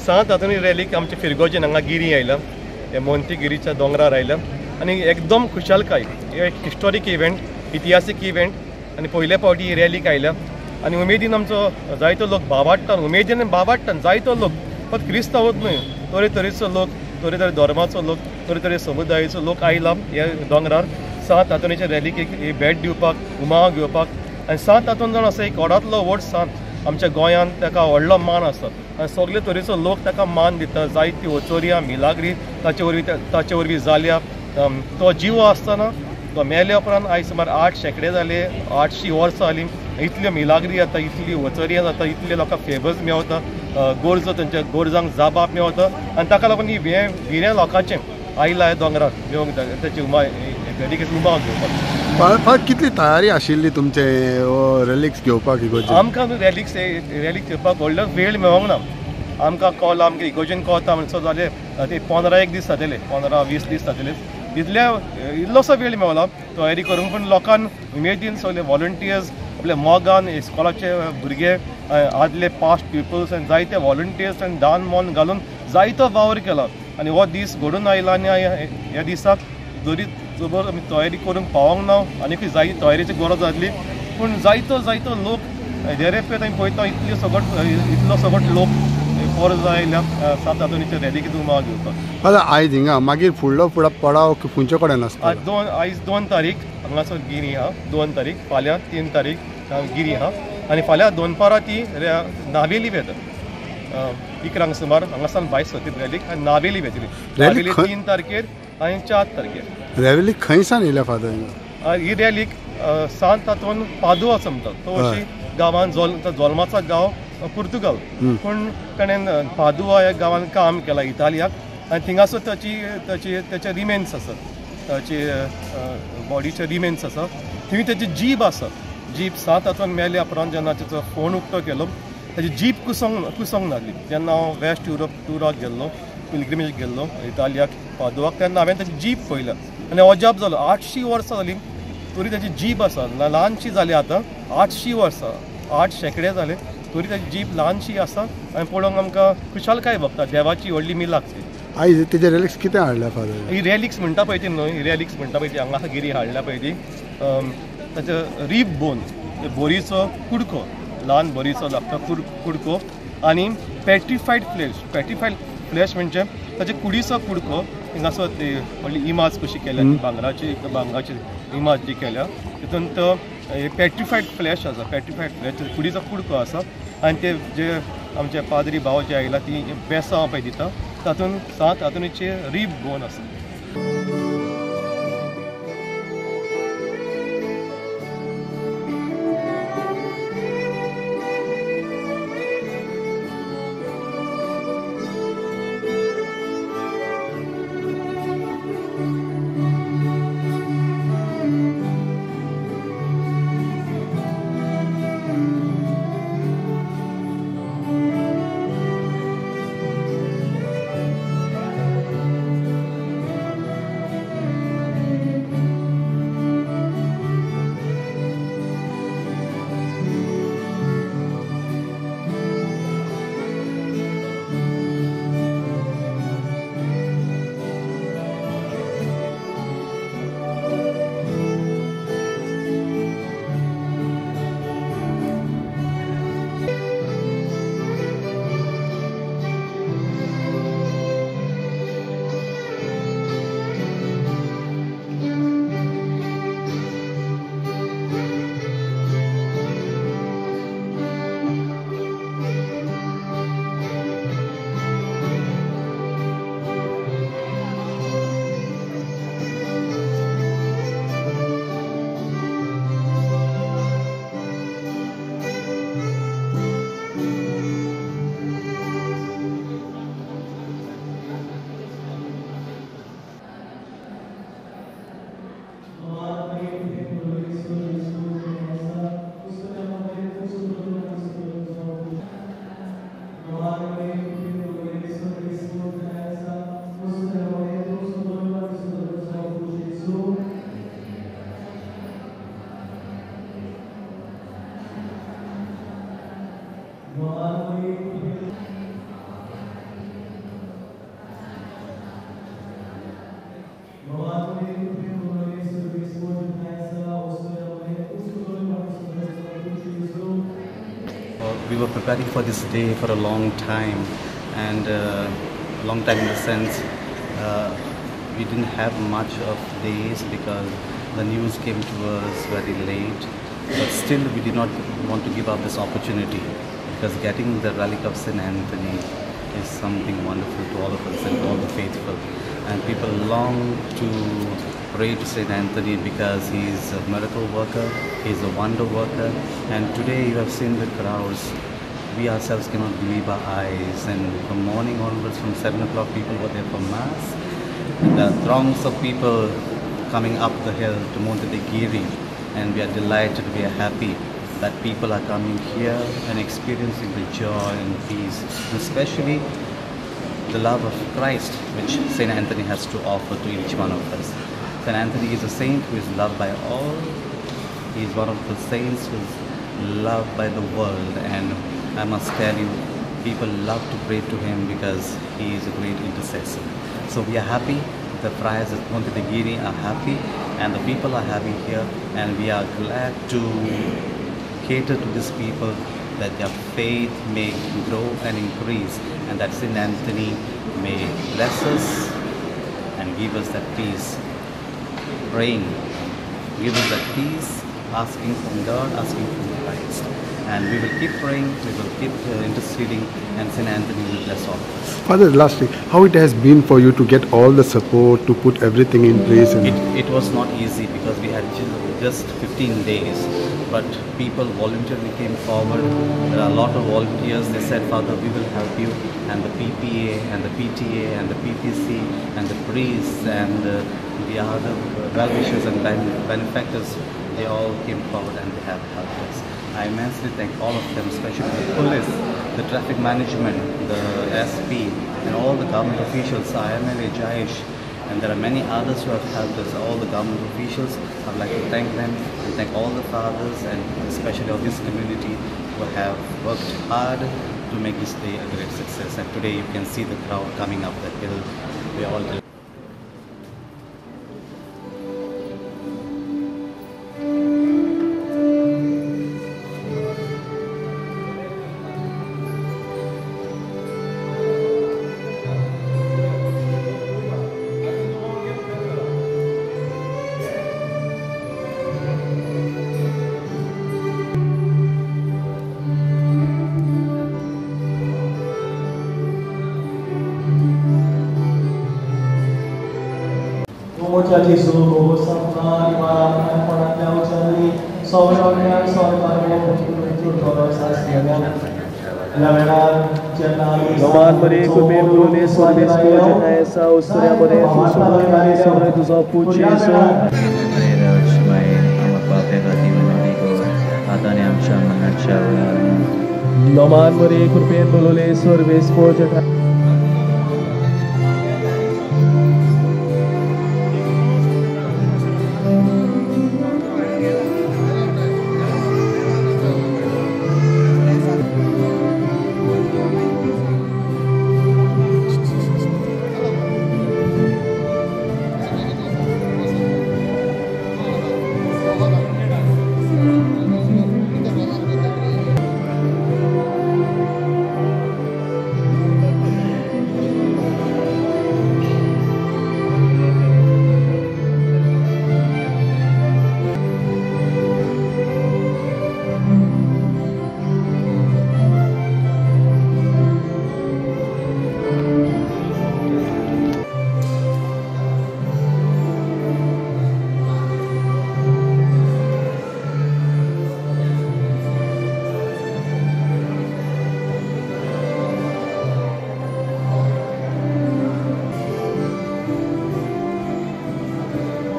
सांत आंतोनी रॅलीक आमचे फिरगोजेन हांगा गिरी आयला, हे मोंती गिरीच्या दोंगरार आयला आनी एकदम खुशालकाय, एक हिस्टोरीक इव्हेंट, इतिहासीक इव्हेंट आनी पयले फावटी ही रॅलीक आयल्या आनी उमेदीन आमचो जायतो लोक बाबाडटान, उमेदीन बाबाडटान जायतो लोक, फक्त क्रिस्तांवूच न्हय, तरेतरेचो लोक, तरेतरे धर्माचो लोक, तरेतरे समुदायाचो लोक आयला ह्या दोंगरार सांत आंतोनीच्या रॅलीक एक भेट दिवपाक, उमाव घेवपाक. आनी सांत आंतोन जावन आसा एक व्हडांतलो व्हड सांत आमच्या गोंयांत, ताका व्हडलो मान आसा आनी सगळे तरेचो लोक ताका मान दिता. जायती ओचोरिया मिलाग्री ताचे वरवीं जाल्या. तो जिवो आसतना, तो मेल्या उपरांत आयज सुमार 8 शेंकडे जाले, 800 वर्सां जालीं, इतल्यो मिलाग्री जाता, इतली वचोरिया जाता, इतले लोकांक फेवर्स मेवता, गरजो तांच्या गरजांक जाबाप मेवता आनी ताका लागून ही भिरें लोकांचें आयला ह्या दोंगरार येवंक ताची भेटीक उमाव घेवपाक. कितली तयारी आशिल्ली तुमचे रेलिक्स घेवपाक? आमकां रेलिक्स घेवपाक व्हडलो वेळ मेळोंक ना. आमकां कॉल, आमकां इगोजेन कळता म्हणसर जाले ते 15-1 दीस जातले, 15-20 दीस जातले, इतले इल्लोसो वेळ मेवला तयारी करूंक. पूण लोकांक उमेदीन सगळे वॉलंटियर्स आपल्या मोगान इस्कॉलाचे भुरगे, आदले पास्ट प्युपल्स आनी जायते वॉलंटियर्स आनी दान मन घालून जायतो वावर केला आनी हो दीस घडून आयला. आनी ह्या दिसाक जरी जबर आमी तयारी करूंक पावोंक ना, आनीकूय जायती तयारेची गरज जातली, पूण जायतो जायतो लोक देरेपेत आमी पळयता इतलो सगळो लोक परत आयल्या सांत आंतोनीच्या रॅलीक उमाव घेवपाक. आतां आयज हिंगा मागीर फुडलो फुडो पडाव खंयचे कडेन आसता? आयज 2 तारीख हांगासर गिरी आहा, 2 तारीख, फाल्यां 3 तारीख गिरी आहा आनी फाल्यां दनपारां ती नावेली वेता, 11 सुमार हांगासान भायर सरतली रॅलीक आनी नावेली वेतली. नावेली 3 तारखेर आनी 4 तारखेर. रॅली खंयसान येयल्या फादर? ही रॅलीक सांत आंतोन पादुआ म्हणटा तो अशी गांवान जोल्माचो गांव पुर्तुगाल, पूण ताणें पादुआ ह्या गांवान काम केलां इतालियाक आनी थिंगासर ताची ताचे रिमेन्स आसा, ताचे बॉडीचे रिमेन्स आसा. थंय ताची जीब आसा, जीब सांत आंतोन मेल्या उपरांत जेन्ना ताचो फोण उक्तो केलो ताची जीब कुसोंक लागली. जेन्ना हांव वेस्ट युरोप टुराक गेल्लो, पिलग्रिमेज गेल्लो इतालियाक पादुआक, तेन्ना हांवें ताची जीब पळयल्या आनी अजाप जालो. 800 वर्सां जालीं तरी ताची जीब आसा, ल्हानशी जाली आतां, 800 वर्सां, 8 शेंकडे जाले तरी ताची जीब ल्हानशी आसा आनी पळोवंक आमकां खुशालकाय भोगता, देवाची व्हडली मिलाक ती. आयज तेजे रेलिक्स कितें हाडल्या फादर? ही रेलिक्स म्हणटा पळय ती न्हय, रेलिक्स म्हणटा पळय ती हांगा गिरी हाडल्या पळय ती, ताचो रीब बोन, बोरीचो कुडको, ल्हान बोरीचो लागता कुडको आनी पेट्रिफायड फ्लॅश. पेट्रिफायड फ्लॅश म्हणजे ताचे कुडीचो कुडको हिंगासर ती व्हडली इमाज कशी केल्या, भांगराची इमाज जी केल्या तितून तो पेट्रिफायड फ्लॅश आसा, पेट्रिफायड फ्लॅश कुडीचो कुडको आसा आनी ते जे आमचे पाद्री भाव जे आयला ती बेसांव पळय दिता तातूंत सांत आंतोनीचे रीब बोन आसा. We were preparing for this day for a long time, and long time in the sense we didn't have much of days because the news came to us very late, but still we did not want to give up this opportunity because getting the relic of St. Anthony is something wonderful to all of us and to all the faithful. And people long to pray to St. Anthony because he is a miracle worker, he is a wonder worker. And today you have seen the crowds. We ourselves cannot believe our eyes. And from morning onwards, from 7 o'clock, people were there for Mass. And there are throngs of people coming up the hill to Monte de Giri. And we are delighted, we are happy that people are coming here and experiencing the joy and peace, and especially the love of Christ, which St. Anthony has to offer to each one of us. St. Anthony is a saint who is loved by all. He is one of the saints who is loved by the world, and I must tell you, people love to pray to him because he is a great intercessor. So we are happy, the friars at Monte de Giri are happy, and the people are happy here, and we are glad to cater to these people that their faith may grow and increase, and that St. Anthony may bless us and give us that peace. Praying, give us that peace, asking from God, asking from Christ. And we will keep praying, we will keep interceding, and St. Anthony will bless all of us. Father, lastly, how it has been for you to get all the support, to put everything in place? And it was not easy because we had just 15 days, but people voluntarily came forward. There are a lot of volunteers. They said, Father, we will help you. And the PPA and the PTA and the PPC and the priests and the other well-wishers and benefactors, they all came forward and they have helped us. I immensely thank all of them, especially the police, the traffic management, the SP, and all the government officials, IMLA, Jayesh, and there are many others who have helped us, all the government officials. I'd like to thank them and thank all the fathers and especially of this community who have worked hard to make this day a great success. And today you can see the crowd coming up the hill. We are all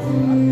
Thank